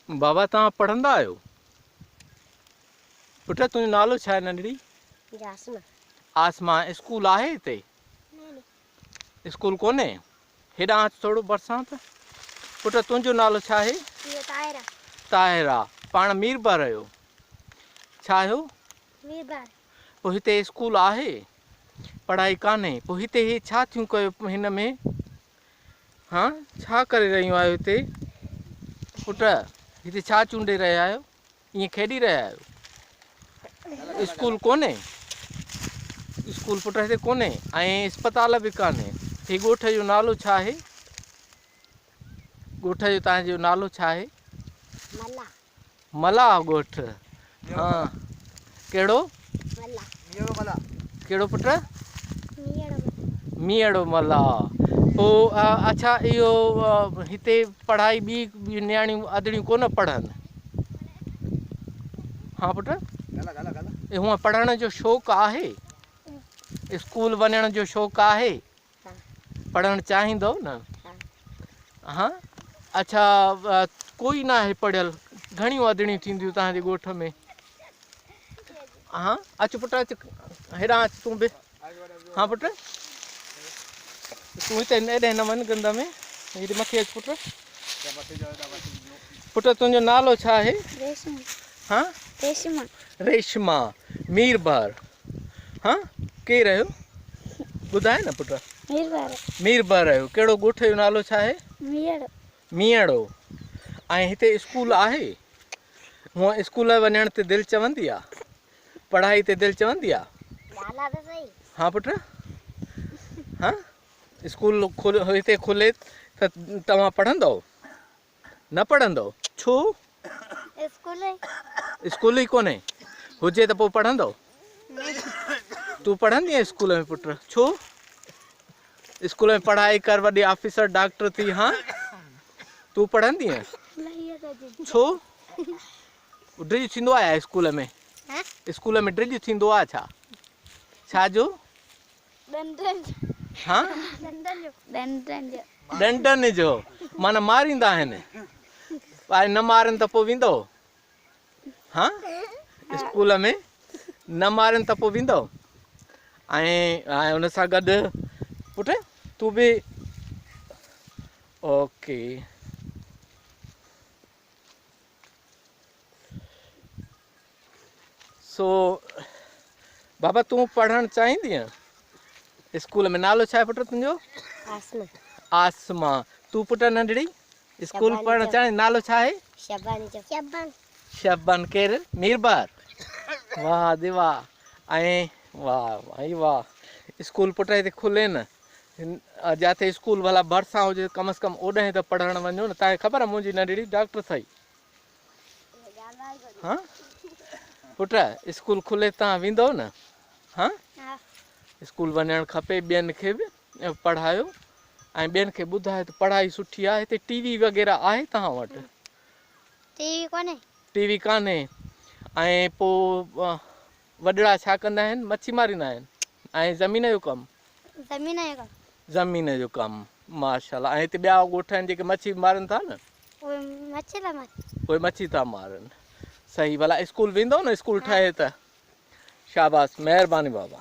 بابا توهان پڙهندا آهيو؟ پٽ تنهنجو نالو ڇا آهي ننڍڙي؟ آسما. آسما اسڪول آهي هتي؟ اسڪول ڪونهي؟ هيڏانهن اچ ٿورو ڀرسان ته. پٽ تنهنجو نالو ڇا آهي؟ طاهره. طاهره پاڻ ميربحر آهيو. ڇا آهيو؟ ميربحر. پوء هتي اسڪول آهي؟ پڙهائي ڪانهي پوء هتي هي ڇا ٿيون ڪيو هن ۾؟ ها ڇا ڪري رهيون آهيو هتي؟ پٽ هتي ڇا چونڊي رهيا آهيو؟ ائين کيڏي رهيا آهيو؟ اسڪول ڪونهي؟ اسڪول پٽ هتي ڪونهي ۽ اسپتال به ڪانهي. هي ڳوٺ جو نالو ڇا آهي؟ ڳوٺ جو توهان جو نالو ڇا آهي؟ ملاح. ملاح ڳوٺ. ها ڪهڙو؟ ملاح. ڪهڙو پٽ؟ ميئڙو. ميئڙو ملاح. پوء اڇا اهو هتي پڙهائي ٻي نياڻيون ادڙيون ڪونه پڙهن؟ ها پٽ هونء پڙهڻ جو شوق آهي؟ اسڪول وڃڻ جو شوق آهي؟ پڙهڻ چاهيندؤ نه؟ ها اڇا ڪوئي نه آهي پڙهيل گهڻيون اڌڙيون ٿينديون توهان جي ڳوٺ ۾؟ ها اچ پٽ اچ هيڏانهن اچ تون به. ها پٽ تون هتي ايڏي نه وڃ گند ۾ هيڏي مٿي اچ پٽ. پٽ تنهنجو نالو ڇا آهي؟ ريشما. ها ريشما. ريشما ميربحر. ها ڪير آهيو ٻڌاء نه پٽ. ميربحر. ميربحر آهيو. ڪهڙو ڳوٺ جو نالو ڇا آهي؟ ميئڙو. ميئڙو. ۽ هتي اسڪول آهي؟ هونء اسڪول وڃڻ تي دل چوندي آ؟ پڙهائي تي دل چوندي آ؟ ڳالهاء ته سهي. ها پٽ ها اسڪول هتي کلي ته توهان پڙهندؤ؟ نه پڙهندؤ؟ ڇو؟ اسڪول ئي. اسڪول ئي ڪونهي. هجي ته پوء پڙهندؤ؟ تون پڙهندينء اسڪول ۾ پٽ؟ ڇو؟ اسڪول ۾ پڙهائي ڪر وڏي آفيسر ڊاڪٽر ٿي ها؟ تون پڙهندينء؟ ڇو؟ ڊڄ ٿيندو آهي اسڪول ۾؟ اسڪول ۾ ڊڄ ٿيندو آهي ڇا؟ ڇا جو؟ ڏنڊن جو. ها؟ ڏنڊن جو. ڏنڊن جو. ڏنڊن جو معنيٰ ماريندا آهن. ۽ نه مارين ته پوء ويندو؟ ها؟ اسڪول ۾ نه مارين ته پوء ويندو؟ ۽ ان سان گڏ پٽ تون به اوڪي. سو بابا تون پڙهڻ چاهيندينء اسڪول ۾؟ نالو ڇا آهي پٽ تنهنجو؟ آسما. آسما. تون پٽ ننڍڙي اسڪول پڙهڻ چاهين؟ نالو ڇا آهي؟ شبان. شبان. شبان. ڪير؟ ميربحر. واهه the واهه. ۽ واهه ڀائي واهه. اسڪول پٽ هتي کلي نه جاٿي اسڪول ڀلا ڀرسان هجي ڪم از ڪم اوڏانهن ته پڙهڻ وڃو نه. تانکي خبر آهي منهنجي ننڍڙي ڊاڪٽر اٿئي. ها پٽ اسڪول کلي تان ويندو نه؟ ها اسڪول وڃڻ کپي. ٻين کي به پڙهايو ۽ ٻين کي ٻڌايو ته پڙهائي سٺي آهي. هتي ٽي وي وغيره آهي توهان وٽ؟ ٽي وي ڪونهي. ٽي وي ڪانهي. ۽ پوء وڏڙا ڇا ڪندا آهن؟ مڇي ماريندا آهن ۽ زمين جو ڪم. زمين جو ڪم. زمين جو ڪم. ماشاءالله. ۽ هتي ٻيا ڳوٺ آهن جيڪي مڇي مارن ٿا نه؟ اهي مڇي ٿا مارن. اهي مڇي ٿا مارن. صحيح. ڀلا اسڪول ويندؤ نه؟ اسڪول ٺهي ته. شاباس. مهرباني بابا.